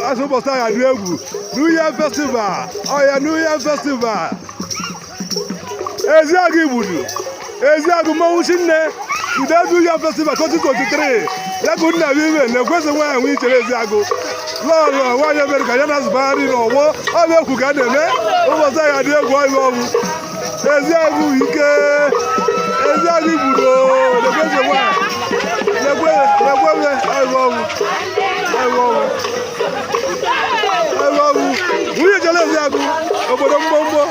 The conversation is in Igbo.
Asị ụbọchị ahụ adị egwu. New Yam Festival, ọya New Yam Festival. Eziagụ Igbudu, Eziagụ mmanwụ chinne. Today New Yam Festival 2023. Ya bụ nna m ime na-ekwesị nwaanyị nwe ichere Eziagụ lọlọ nwaanyị Amerịka ya na-azụbagharị n'ọgbọ ọbịa ekwu ka a na-eme ụbọchị ahụ adị egwu ọbịa ọgwụ. Eziagụ ike, Eziagụ Igbudu na-ekwesị nwaanyị na-ekwe na-ekwe ọbịa ọgwụ, ọbịa ọgwụ, ọbịa ọgwụ. Nwunye chere Eziagụ obodo mgbomgbo.